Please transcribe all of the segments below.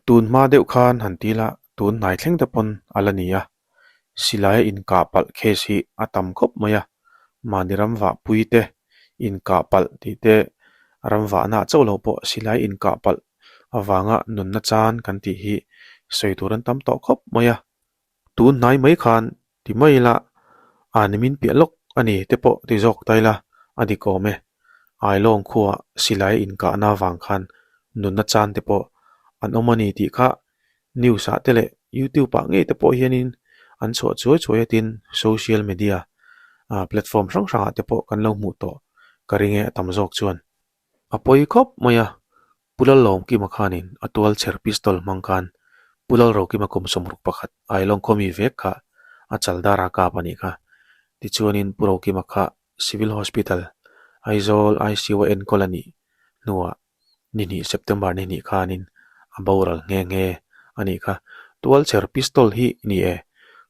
Tun hma deuh khan han ti ila tun hnai thleng te pawn a la ni a, silaia inkah palh case hi a tam khawp mai a, mahni ram vah pui te inkah palh tih te ram vahna ah chauh lo pawh silai inkah palh avanga nunna chan kan tih hi sawi tur an tam tawh khawp mai a. Tun hnai mai khan ti mai ila a ni min piah lawk a ni te pawh ti zawk ta ila a dik awm e. Ailawng khuaa silai inkahna avang khan nunna chan te pawh an awm a ni tih kha news ah te leh youtube ah ngei te pawh hianin an chhuah chuai chuai a tin social media platform hrang hrang ah te pawh kan lo hmuh tawh ka ring e a tam zawk chuan. A pawi khawp mai a, Pu Lalawmkima khanin a tual chher pistol hmang khan Pu Lalrokima kum 61 Ailawng khaw mi vek kha a chal dar a kap a nih kha. Tichuanin Pu Rokima kha Civil Hospital, Aizawl ICU a enkawl a nih hnuah ni hnih September ni hnih khanin a boral nghe nghe a nih kha. Tual chher pistol hi ni e,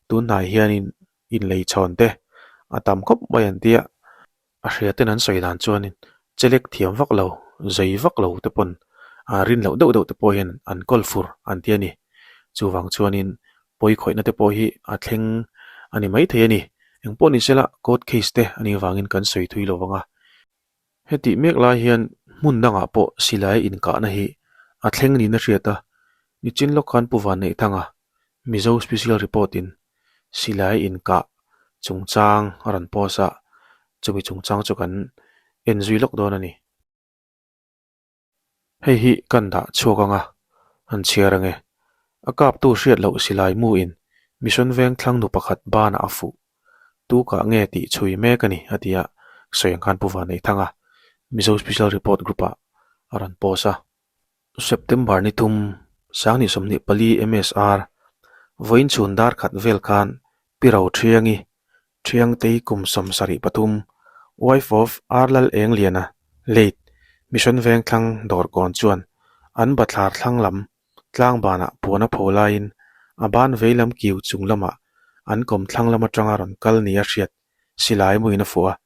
tunhnai hianin inlei chhawn te a tam khawp mai an tia. A hria ten an sawi dan chuanin chelek thiam vak lo, zei vak lo te pawn rin loh deuh deuh te pawh hian an kawl fur an ti a ni. Chuvang chuanin pawi khawihna te pawh hi a thleng a ni maithei a ni. Engpawh ni sela court case te a nih avangin kan sawi thui lo vang a. Hetih mek lai hian hmun dangah pawh silai inkahna hi a thleng niin a hriat a, nichin lawk khan Pu Vanneihthanga Mizo Special Report in silai inkah chungchang a rawn post a, chumi chungchang chu kan en zui lawk dawn a ni. Hei hi kan dah chhuak ang a, an chhiar ang e. A kaptu hriat loh silai mu in Mission Veng thlang nu pakhat banah a fuh. Tu kah nge tih chhui mek a ni, a ti a, sawi ang khan Pu Vanneihthang a Mizo Special Report Group ah a rawn post a. September ni thum, 2024 MSR, vawiin chhun dar khat vel khan Pi Ro Thiangi, Thiangtei kum 73, wife of R Lal Engliana, late, Mission Vengthlang Dawrkawn chuan an bathlar thlang lam tlangbanah puan a pho laiin a ban veilam kiu chung lamah an kawmthlang lam atanga rawn kal nia hriat silai muin a fuh a,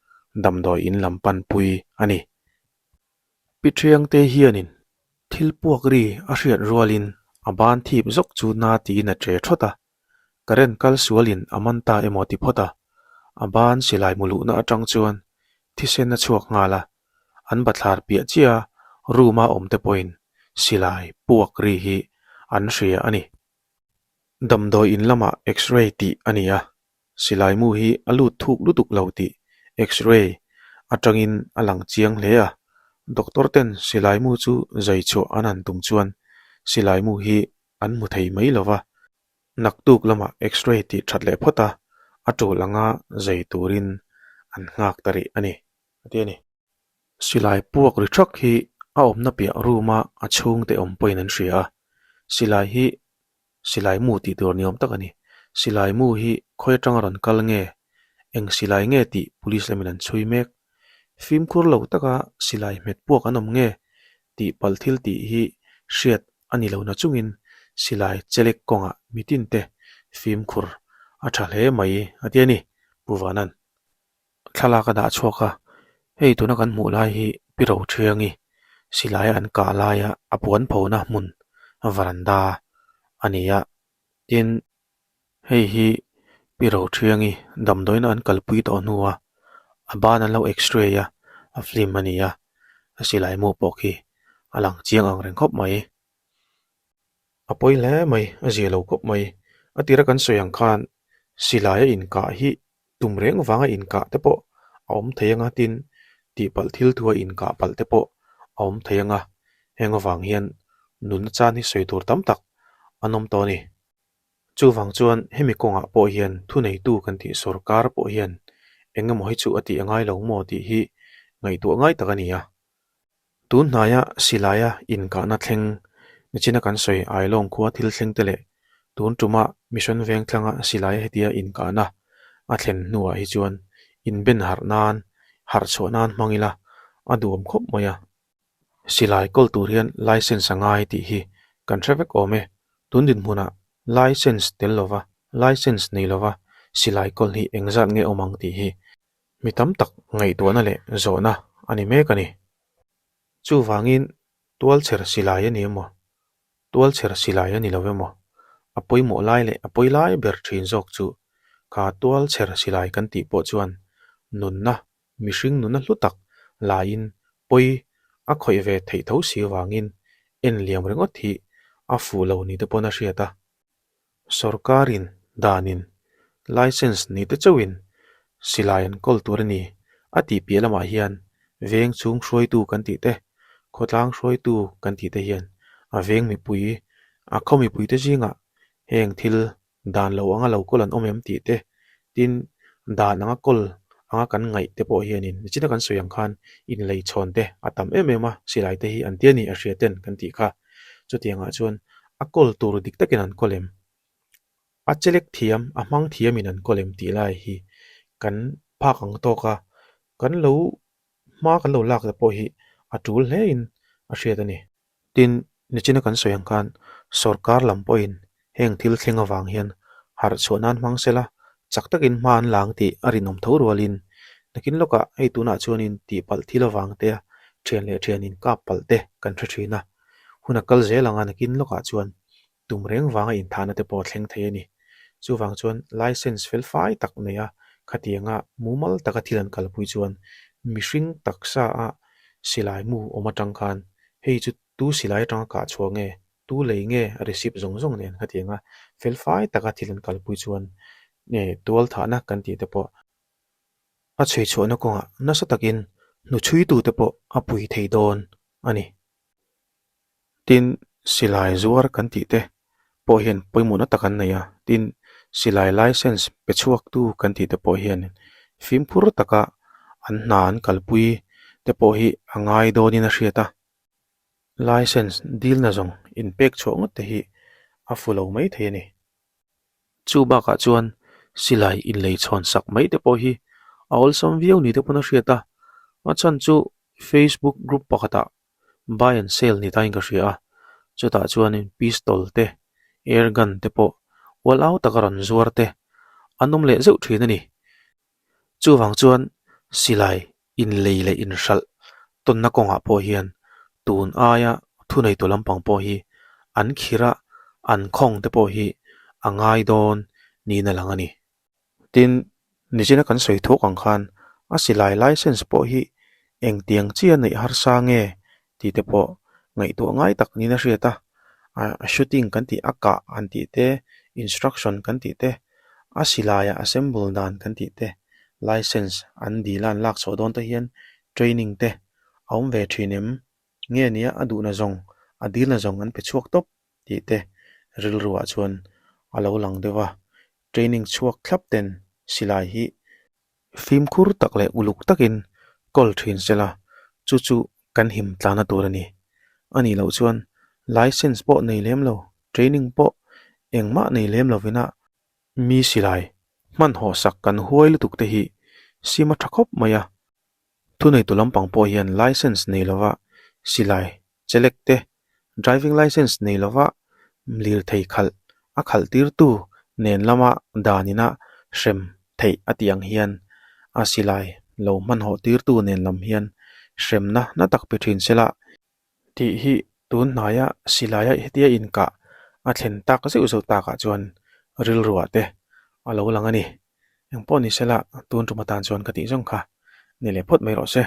damdawi in lam panpui a ni. Pi Thiangte hianin thil puak ri a hriat rualin a ban thip zawk chu na tiin a che thawt a, current kal sualin a man ta emaw ti phawt a, a ban silai mu luhna atang chuan thisen a chhuak nghal a, an bathlar piah chiah a room a awm te pawhin silai puak ri hi an hria a ni. Damdawi in lamah x-ray tih a ni a, Silai mu hi a lut thuk lutuk lo tih X-ray atangin a lang chiang hle a, doctor ten silai mu chu zai chhuah an han tum chuan silai mu hi an hmu thei mai lo va, naktuk lamah X-ray tih that leh phawt a, a tul anga zai turin an nghak ta rih a ni, a ti a ni. Silai puak ri thak hi a awmna piah room a a chhungte awm pawhin an hria a, silai hi Silai mu tih tur ni awm tak a ni. Silai mu hi khawi atanga rawn kal nge? Eng silai nge tih police lamin an chhui mek. Fimkhur lo taka silai hmet puak an awm nge tih palh thil tih hi hriat a ni lo na chungin silai chelek kawngah mitin te fimkhur a tha hle mai a ti a ni, Pu Vanan. Thlalak a dah chhuak a, hei tuna kan hmuh lai hi Pi Rothiangi silai an kah laia a puan phona hmun varanda a ni a, tin hei hi Pi Rothiangi damdawiina an kalpui tawh hnua a ban an lo x-ray a, a film a ni a, a silai mu pawh khi a lang chiang ang reng khawp mai. A pawi hle mai, a zia lo khawp mai. A tira kan sawi ang khan silai a inkah hi tum reng vanga inkah te pawh a awm thei anga tin tihpalh thil thu a inkah palh te pawh a awm thei anga heng avang hian nunna chan hi sawi tur tam tak an awm tawh a ni. Chuvang chuan hemi kawngah pawh hian thuneitu kan tih sorkar pawh hian eng emaw hi chu a tih a ngai lo maw tih hi ngaihtuah ngai tak a ni a. Tun hnaia silaia inkahna thleng nichina kan sawi Ailawng khua thil thleng te leh tun tuma Mission Vengthlanga silaia hetia inkahna a thlen hnuah hi chuan inben harh nan, harh chhuah nan hmang ila a duhawm khawp mai a. Silai kawl tur hian license a ngai tih hi kan hre vek awm e. Tun dinhmunah license tel lova, license nei lova silai kawl hi engzat nge awm ang tih hi Mi tam tak ngaihtuahna leh zawhna a ni mek a ni. Chuvangin tualchher silai a ni emaw? Tualchher silai a ni lo emaw? A pawimawh lai leh a pawi lai ber thin zawk chu kha tualchher silai kan tih pawh chuan nunna, mihring nunna hlu tak laiin pawi a khawih ve theih tho si vangin en liam ringawt hi a fuh lo ni te pawn a hriat a. Sorkarin danin licence ni te chauhin silai an kawl tur a ni a tih piah lamah hian veng chhung hruaitu kan tih te, khawtlang hruaitu kan tih te hian a veng mipui, a khaw mipui te zingah heng thil dan lo anga lo kawl an awm em tih te, tin dan anga kawl anga kan ngaih te pawh hianin nichina kan sawi ang khan inleichhawn te a tam em em a, silai te hi an tia ni a hria ten kan tih kha. Chutiangah chuan a kawl tur dik takin an kawl em? A chelek thiam, a hmang thiamin an kawl em tih lai hi kan phak ang tawk a, kan lo hma kan lo lak te pawh hi a tul hlein a hriat a ni. Tin, nichina kan sawi ang khan sorkar lam pawhin heng thil thleng avang hian harh chhuah nan hmang sela, chak takin hma an la ang tih a rinawm tho rualin nakin lawkah hei tunah chuanin tihpalh thil avang te a thian leh thian inkap palh te kan hre thin a, hun a kal zel ang a nakin lawkah chuan tum reng vanga inthahna te pawh a thleng thei a ni. Chuvang chuan license fel fai tak nei a, khatianga mumal taka thil an kalpui chuan mihring taksa a silai mu awm atang khan hei chu tu silai atanga kah chhuah nge, tu lei nge a receipt zawng zawng nen khatianga fel fai taka thil an kalpui chuan nge tual thahna kan tih te pawh a chhui chhuahna kawngah nasa takin hnuchhuitu te pawh a pui thei dawn a ni. Tin, silai zuar kan tih te pawh hian pawimawhna tak an nei a, tin, silai license pe chhuaktu kan tih te pawh hian fimkhur taka an hna an kalpui te pawh hi a ngai dawnin a hriat a. License dilna zawng inpek chhuah ngawt te hi a fu lo mai thei a ni. Chu bakah chuan silai inlei chhawn sak mai te pawh hi a awlsam viau ni te pawn a hriat a, a chhan chu Facebook group pakhatah buy and sell ni tain ka hria a, chutah chuanin pistol te, air gun te pawh ual au taka rawn zuar te an awm leh zeuh thin a ni. Chuvang chuan silai inlei leh inhralh tawnna kawngah pawh hian tun aia thuneitu lampang pawh hi an khirh a, an khawng te pawh hi a ngai dawn niin a lang a ni. Tin, nichina kan sawi thuak ang khan a silai license pawh hi engtiang chia neih harsa nge tih te pawh ngaihtuah ngai tak niin a hriat a, a shooting kan tih a kah an tih te, instruction kan tih te, a silaia assemble dan kan tih te, license an dil a an lak chhuah dawn te hian training te a awm ve thin em? Nge nia a duhna zawng, a dilna zawng an pe chhuak tawp tih te rilruah chuan a lo lang deuh a, training chhuak thlap ten silai hi fimkhur tak leh uluk takin kawl thin se la, chu chu kan him tlana tur a ni. A nih loh chuan license pawh nei lem lo, training pawh engmah nei lem lovin a mi silai hmanhawh sak kan huai lutuk te hi sim a tha khawp mai a. Thuneitu lampang pawh hian license nei lova silai chelek te, driving license nei lova lirthei khalh a khalh tirtu nen lama dan ina hrem theih a tih ang hian a silai lo hmanhawh tirtu nen lam hian hremna na tak pe thin sela tih hi tun hnaia silaia hetia inkah a thlen tak zeuh zeuh takah chuan rilruah te a lo lang a ni. Engpawh ni sela tun tum atan chuan ka tih zawng kha ni leh phawt mai rawh se.